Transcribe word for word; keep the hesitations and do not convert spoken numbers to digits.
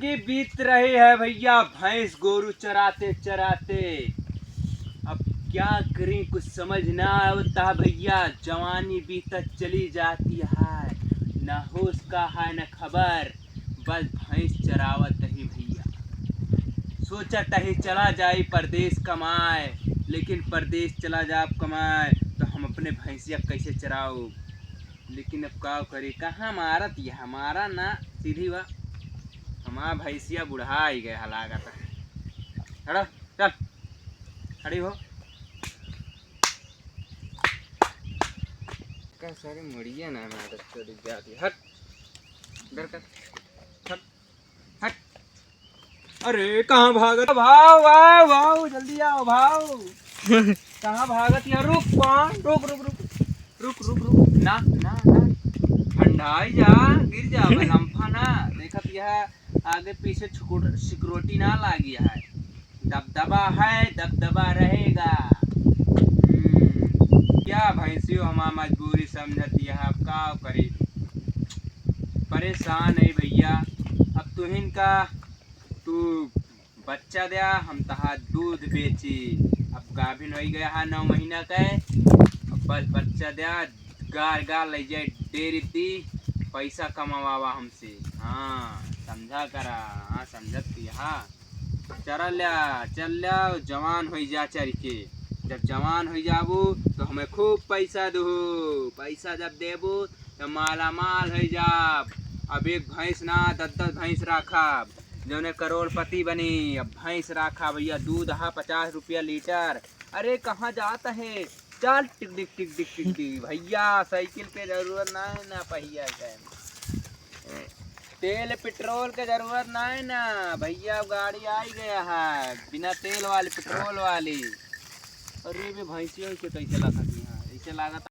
कि बीत रही है भैया, भैंस गोरू चराते चराते। अब क्या करें, कुछ समझ ना आवता भैया। जवानी बीतत चली जाती है, न होश का है न खबर, बस भैंस चरावत ही भैया। सोचत ही चला जाई परदेस कमाए, लेकिन परदेस चला जाब कमाए तो हम अपने भैंसिया कैसे चराऊ? लेकिन अब का करी, कहाँ मारत ये हमारा ना सीधी बा। हमारा भैंसिया बुढ़ा ही गया लागत है। हटो, चल, खड़ी हो। का सारी मुड़िया ना मारत चली जाती। हट, डर कर, हट, हट। अरे, कहाँ भागत? भाव, भाव, भाव, जल्दी आओ, भाव। कहाँ भागत यार? रुक, पान, रुक, रुक, रुक, रुक, रुक, रुक, ना, ना, ना, ठंडाई जा, गिर जा, लम्फा ना। देखत यह आगे पीछे छुकुर-, सिक्योरिटी ना लागी है। दबदबा है, दबदबा रहेगा। हम्म, क्या भैंसियों हमार मजबूरी समझत यह, अब का करी? परेशान है भैया। अब तुहिन का, तू बच्चा द्या, हम तहार दूध बेची। अब गाभिन होइ गया है नौ महीना के, अब बस बच्चा द्या, गार गार ले जाए डेरी दी, पैसा कमावा हमसे। हाँ, समझा करा, हाँ, समझत थी, हाँ। चरा ल्या, चल ल्या, जवान होइ जा चर के। जब जवान होइ जाबू, तो हमें खूब पैसा देहू। पैसा जब देबू, तो माला माल होइ जाब। अब एक भैंस ना, दस दस भैंस राखब, जौने करोड़पति बनी। अब भैंस राखा भैया, दूध हा पचास रुपया लीटर। अरे, कहाँ जात है? चल, टिक टिक टिक टिक टिक टिक। भैया, साइकिल के जरूरत ना है, ना पहिया के। तेल पेट्रोल के जरूरत ना है ना भैया, अब गाड़ी आई गया है बिना तेल वाली, पेट्रोल वाली। अरे बे, भैंसियों से कैसे लागत है? ऐसे लागत